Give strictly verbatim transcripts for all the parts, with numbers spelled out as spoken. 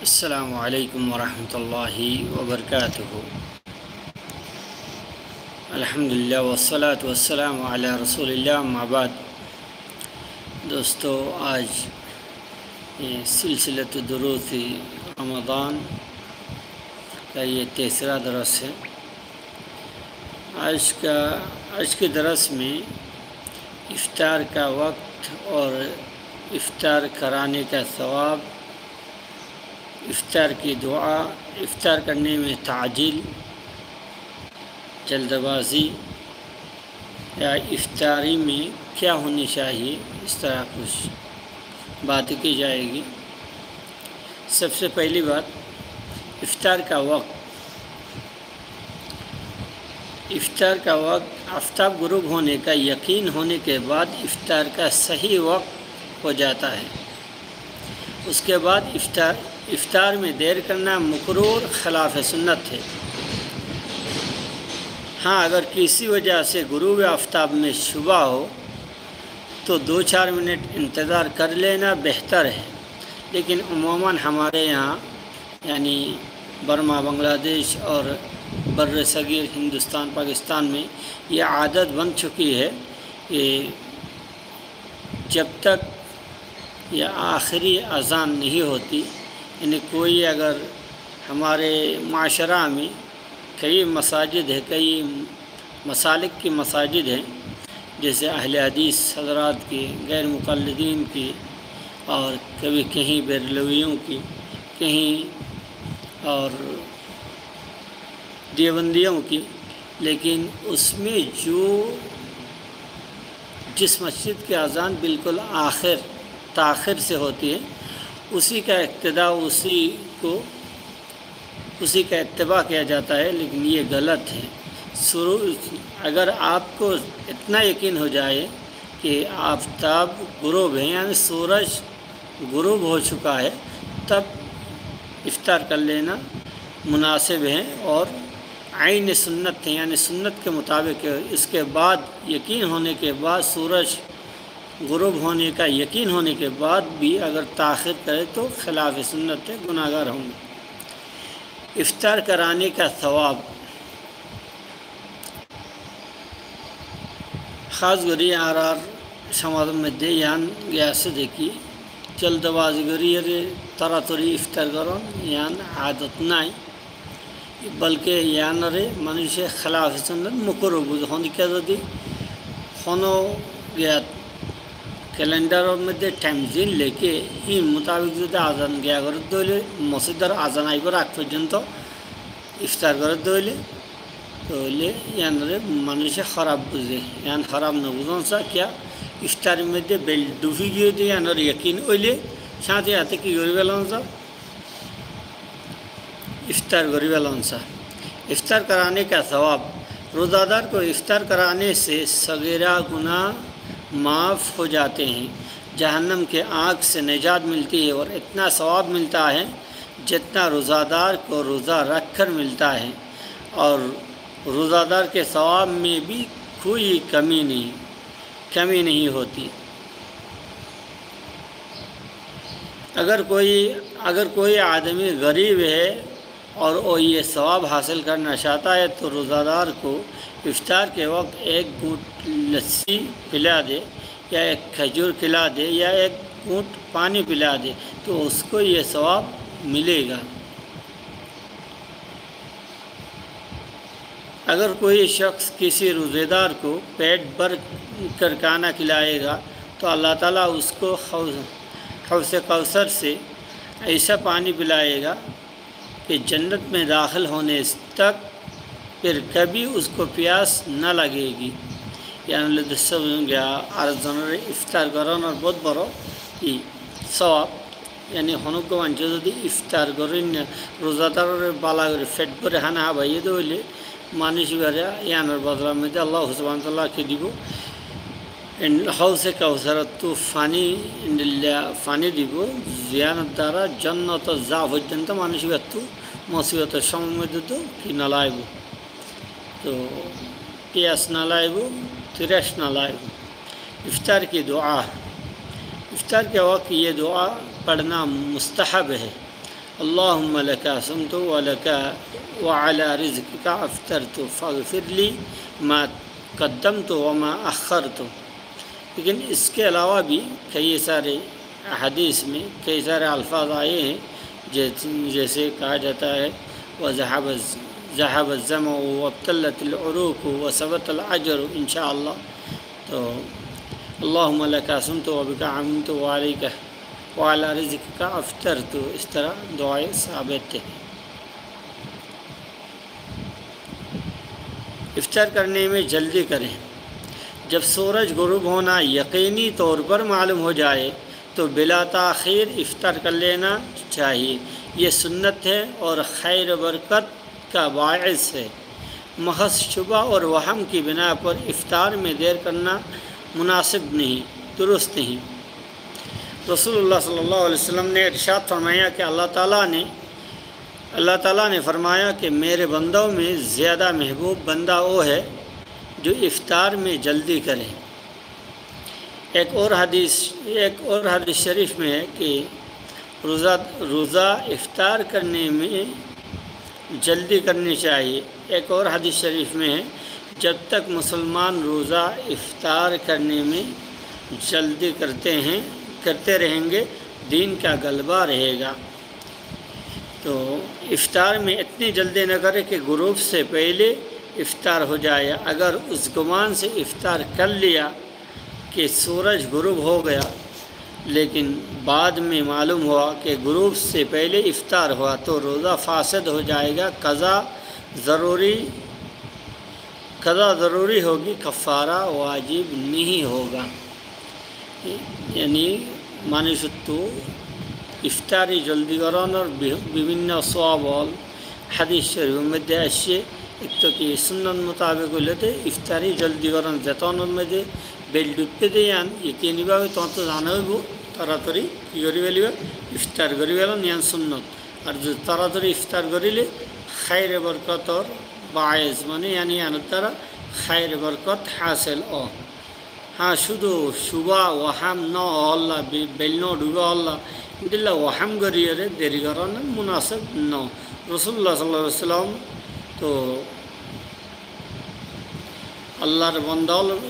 السلام عليكم ورحمة الله وبركاته. الحمد لله والصلاة والسلام على رسول الله، أما بعد. دوستو، آج یہ سلسلۃ دروس رمضان کا یہ تیسرا درس ہے۔ آج کا، آج کے درس میں افطار کا وقت اور افطار کرانے کا ثواب، افطار کی دعا، افطار کرنے میں تعجیل، جلد بازی، یا افطاری میں کیا ہونی چاہیے، اس طرح کچھ باتیں کی جائے گی۔ سب سے پہلی بات، افطار کا وقت۔ افطار کا وقت آفتاب غروب ہونے کا یقین ہونے کے بعد افطار کا صحیح وقت ہو جاتا ہے۔ اس کے بعد افطار، افطار میں دیر کرنا مکروہ اور خلاف سنت ہے۔ ہاں، اگر کسی وجہ سے غروب آفتاب میں شبہ ہو، تو دو چار منٹ انتظار کر لینا بہتر ہے، لیکن عموماً ہمارے یہاں، یعنی برما، بنگلہ دیش اور بر صغیر ہندوستان، پاکستان میں یہ عادت بن چکی ہے کہ جب تک یہ آخری اذان نہیں ہوتی، یعنی کوئی اگر ہمارے معاشرہ میں کئی مساجد ہے، کئی مسالک کی مساجد ہیں، جیسے اہل حدیث حضرات کی، غیر مقلدین کی، اور کبھی کہیں بریلویوں کی، کہیں اور دیوبندیوں کی، لیکن اس میں جو، جس مسجد کی اذان بالکل آخر، تاخیر سے ہوتی ہے، اسی کا اقتدا، اسی کو اسی کا اتباع کیا جاتا ہے، لیکن یہ غلط ہے۔ شروع، اگر آپ کو اتنا یقین ہو جائے کہ آفتاب غروب ہے، یعنی سورج غروب ہو چکا ہے، تب افطار کر لینا مناسب ہے اور عین سنت ہے، یعنی سنت کے مطابق ہے۔ اس کے بعد، یقین ہونے کے بعد، سورج غروب ہونے کا یقین ہونے کے بعد بھی اگر تاخیر کرے تو خلاف سنت ہے، گناہگار ہوں گے۔ افطار کرانے کا ثواب۔ خاص گری آرار سماجر مدھے یان گیاسے دے کی جلد بازی گری ارے تراتری افطار گرون یان عادت نائے، بلکہ یان ارے منوشے خلاف سنت مکروہ بوجے۔ ہون دے کی زدی ہونو گیات کیلنڈر مدھے ٹائم زین لیکے، این مطابق زدی اذان گیا گرد دویلے، مسجدر اذان آئیبر آگ پرجنتو افطار گرد دویلے، دویلے یان ارے منوشے خراب بوجے، یان خراب نہ بوجون سا کیا، افطار مدھے بیل ڈوبی گیے دے یان ارے یقین اویلے، ساتھے ساتھے کی گری بیلون سا، افطار گری بیلون سا۔ افطار کرانے کا ثواب۔ روزہ دار کو افطار کرانے سے صغیرہ گناہ معاف ہو جاتے ہیں، جہنم کے آگ سے نجات ملتی ہے اور اتنا ثواب ملتا ہے جتنا روزہ دار کو روزہ رکھ کر ملتا ہے، اور روزہ دار کے ثواب میں بھی کوئی کمی نہیں، کمی نہیں ہوتی۔ اگر کوئی، اگر کوئی آدمی غریب ہے اور وہ یہ ثواب حاصل کرنا چاہتا ہے تو روزہ دار کو افطار کے وقت ایک گھونٹ لسی پلا دے یا ایک کھجور کھلا دے یا ایک گھونٹ پانی پلا دے تو اس کو یہ ثواب ملے گا۔ اگر کوئی شخص کسی روزے دار کو پیٹ بھر کر کھانا کھلائے گا تو اللہ تعالیٰ اس کو حوض، حوض کوثر سے ایسا پانی پلائے گا کہ جنت میں داخل ہونے تک پھر کبھی اس کو پیاس نہ لگے گی۔ یعنی لدسا گیا آر زنر افطار گرانر بہت بڑو ای ثواب۔ یعنی ہنوگو مانوشے زدی افطار گرین، روزہ دارر بالا گری پیٹ بھری ہانا ہابائیے دے ہوئیلے، مانوش بارے یانر بدلا مدھے اللہ سبحانہ وتعالیٰ کی دیبو۔ ان حوض کوثر تو پانی، ان دلیا پانی دیبو، زیان دارا جنت زا پرجنت مانوش بارے تو مصیبت سمے مدھے تو کی نہ لائبو۔ تو پیاس نہ لائبو، ترس نہ لائبو۔ افطار کی دعا۔ افطار کے وقت یہ دعا پڑھنا مستحب ہے۔ اللهم لك صمت ولك وعلى رزقك أفطرت فاغفر لي ما قدمت وما أخرت۔ لیکن اس کے علاوہ بھی کئی سارے احادیث میں کئی سارے الفاظ آئے ہیں، جیس-، جیسے کہا جاتا ہے، "وذهب الز-، ذهب الظمأ وابتلت العروق وثبت الأجر" انشاءاللہ۔ تو "اللهم لك صمت وبك آمنت وعليك وعلى رزقك أفطرت"، اس طرح دعائیں ثابت ہیں۔ افطار کرنے میں جلدی کریں۔ جب سورج غروب ہونا یقینی طور پر معلوم ہو جائے تو بلا تاخیر افطار کر لینا چاہیے۔ یہ سنت ہے اور خیر و برکت کا باعث ہے۔ محض شبہ اور وہم کی بنا پر افطار میں دیر کرنا مناسب نہیں، درست نہیں۔ رسول اللہ صلی اللہ علیہ وسلم نے ارشاد فرمایا کہ اللہ تعالیٰ نے، اللہ تعالیٰ نے فرمایا کہ میرے بندوں میں زیادہ محبوب بندہ وہ ہے جو افطار میں جلدی کرے۔ ایک اور حدیث، ایک اور حدیث شریف میں ہے کہ روزہ، روزہ افطار کرنے میں جلدی کرنی چاہیے۔ ایک اور حدیث شریف میں ہے، "جب تک مسلمان روزہ افطار کرنے میں جلدی کرتے ہیں، کرتے رہیں گے، دین کا غلبہ رہے گا۔" تو افطار میں اتنی جلدی نہ کرے کہ غروب سے پہلے افطار ہو جائے۔ اگر اس گمان سے افطار کر لیا کہ سورج غروب ہو گیا، لیکن بعد میں معلوم ہوا کہ غروب سے پہلے افطار ہوا، تو روزہ فاسد ہو جائے گا، قضا ضروری، قضا ضروری ہوگی، کفارہ واجب نہیں ہوگا۔ یعنی مانوشتو افطاری جلدی گرانر بی-، ببھنو ثواب ól حدیث شریفر مدھے آئیسے، ایتو کہ سنت مطابق ہوئیلے تو افطاری جلدی گران، زیتونر مدھے بیل ڈوبے دے یان یقینی بھابے تومارتو زانا ہویبو، تڑاتڑی کی گری فیلیبا؟ افطار گری فیلون، یان سنت۔ اور زو-، تڑاتڑی افطار گریلے خیر برکتر باعث، معنی یعنی یانر دوارا خیر برکت حاصل ól۔ ہاں، شدو شبہ وہم نو ól، بی-، بیل نو ڈوبا ól، ایندیلا وہم گریورے دری گران مناسب نو۔ رسول اللہ صلی اللہ علیہ وسلم تو اللہ ر بندہ ól، رسول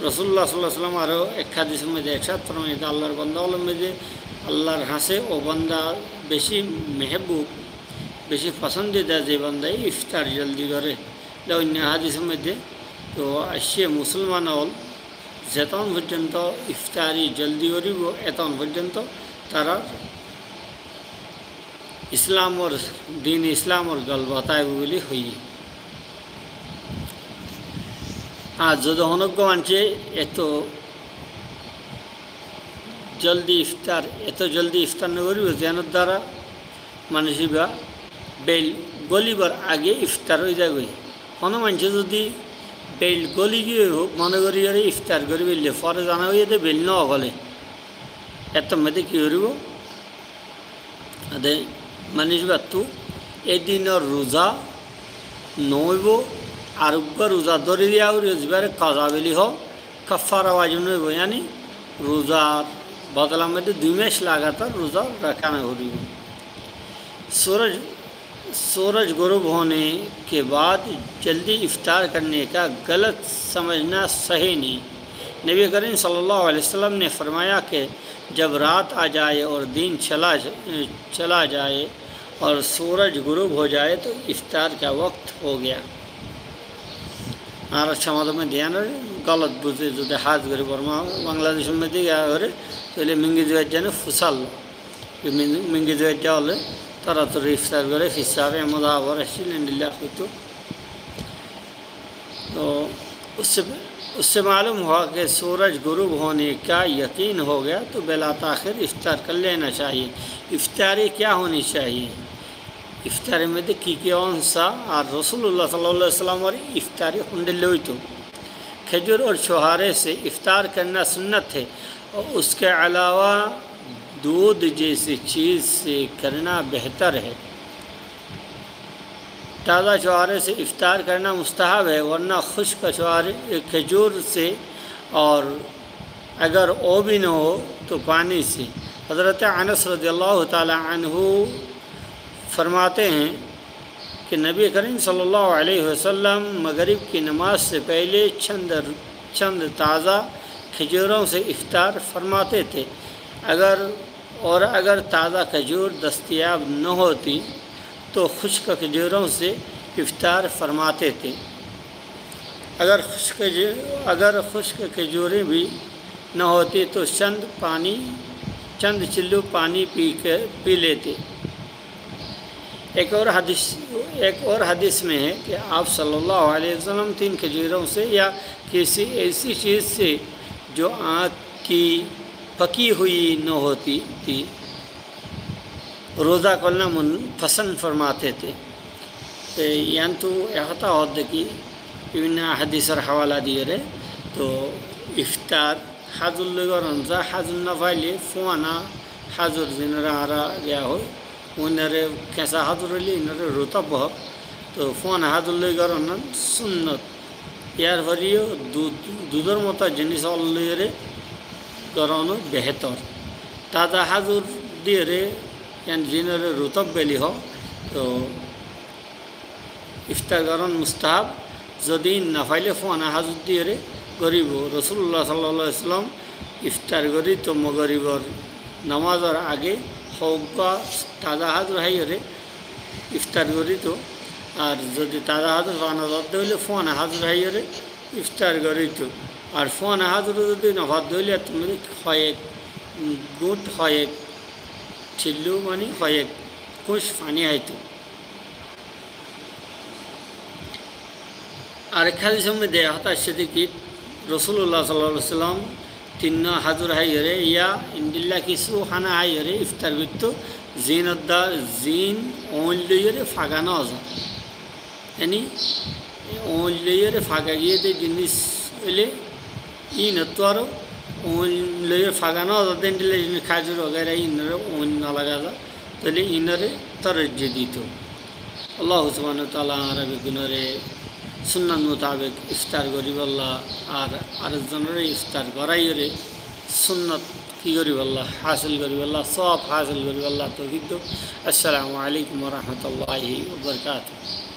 اللہ صلی اللہ علیہ وسلم آرو ایک حدیثر مدھے ارشاد فرمائے، اللہ ر بندہ ól مدھے اللہ ر ہاسے او بندہ بیشی محبوب، بیشی پسندیدہ زے بندہ افطار جلدی گرے۔ لو ان حدیثر مدھے تو آئیسے مسلمان ól زیتون پرجنتو افطاری جلدی گریبو، ایتون پرجنتو تڑار اسلامر، دین اسلامر غلبہ تائیبو بولی ہویے۔ آر زدو ہنوگو مانوشے ایتو جلدی افطار، ایتو جلدی افطار نو گریبو، زینر دوارا مانوش ایبا بیل گلیبار آگے افطار ہوئی زائے گوئی۔ ہنو مانوشے زدی بیل گلی گیے منے گریورے افطار گری فیللے، فورے زانا ہویے دے بیل نو گلے، ایتر مدھے کی گریبو؟ ادے مانوش ایباتو اے دینر روزہ نو ہویبو، آر اگوار روزہ دری دیا گریبو، زیبارے قضا بولی ہو، کفارہ واجب نو ہویبو، یعنی روزار بدلار مدھے دوئی ماس لگاتار روزہ راکھا نو گریبو۔ سورج، سورج غروب ہونے کے بعد جلدی افطار کرنے کا غلط سمجھنا صحیح نہیں۔ نبی کریم صلی اللہ علیہ وسلم نے فرمایا کہ جب رات آ جائے اور دن چلا، چلا جائے اور سورج غروب ہو جائے تو افطار کا وقت ہو گیا۔ آر سماجر مدھے یانر غلط بوزے، زدی ہاس گری برما بنگلادیشر مدھے گیا گرے، تائیلے مینگی زوائر جانے فوسال، مینگی زوائر جا ól تڑاتڑی افطار گرے، فیساب اے مدد آبار آئیسے، لیندیلا ہویتو۔ تو اس سے، اس سے معلوم ہوا کہ سورج غروب ہونے کا یقین ہو گیا تو بلا تاخیر افطار کر لینا چاہیے۔ افطاری کیا ہونی چاہیے؟ افطارر مدھے کی کی اونسا؟ آر رسول اللہ صلی اللہ علیہ وسلمر افطاری ہونڈیلے ہویتو؟ کھجور اور چھوہارے سے افطار کرنا سنت ہے اور اس کے علاوہ دودھ جیسی چیز سے کرنا بہتر ہے۔ تازہ چھوہارے سے افطار کرنا مستحب ہے، ورنہ خشک چھوہارے، کھجور سے، اور اگر وہ بھی نہ ہو تو پانی سے۔ حضرت انس رضی اللہ تعالی عنہ فرماتے ہیں کہ نبی کریم صلی اللہ علیہ وسلم مغرب کی نماز سے پہلے چند، چند تازہ کھجوروں سے افطار فرماتے تھے۔ اگر، اور اگر تازہ کھجور دستیاب نہ ہوتی تو خشک کھجوروں سے افطار فرماتے تھے۔ اگر خشک کھجو-، اگر خشک کھجوریں بھی نہ ہوتی تو چند پانی، چند چلو پانی پی کے، پی لیتے۔ ایک اور حدیث، ایک اور حدیث میں ہے کہ آپ صلی اللہ علیہ وسلم تین کھجوروں سے یا کسی ایسی چیز سے جو آگ کی پکی ہوئی نہ ہوتی تھی، روزہ کھولنا من-، پسند فرماتے تھے۔ Te yiántu e hotá hoódde ki, bibinno hádisor hawala diyóre, to iftar házur loi gorón za, házur no faile fúana házur, zinoré añára giya hoi, unoré keñsa házur óile inoré rutab hoó, to fúana házur loi gorón sunnot. Yar fore yó dud, dudor moto jinis ól loiyóre gorón behétor. Taza házur diyóre, yián zinoré rutab boli hoó, to iftar gorón mustahab, zodi no faile fúana házur diyóre goribo. Rosulullah sallallahu alaihi wasallam iftar gorito mogoribor nomazor age hoggúa taza házur háiyore iftar gorito. Ar zodi taza házur fa no zadde óile fúana házur háiyore iftar gorito. Ar fúana házur zodi no fadde óile, tumi hoyek guñt, hoyek thillu, mani hoyek kuñc faní háito. Arek hádisor modde e hotá aiccé de ki, Rosulullah sallallahu alaihi wasallam tinnúa házur háiyore ya endilla kissú hána háiyore iftar goitto, zinor dá-, zin ooin loiyore faga no za. Yáni ooin loiyore faga giyé de jinis óile, ínottú aró ooin loiyore faga no za de endilla jinis, kajur wagaira, ínoré ooin no laga za, tóile ínoré torojju dito. Allah subhanahu wa taala añára beggúnoré sunnot mutabek iftar goríbolla ar arekzonoré iftar goráiyore sunnot ki goríbolla, hásil goríbolla, sóab hásil goríbolla toufik douk. Assalamu alaikum wa rahmatullahi wa barakatuhu.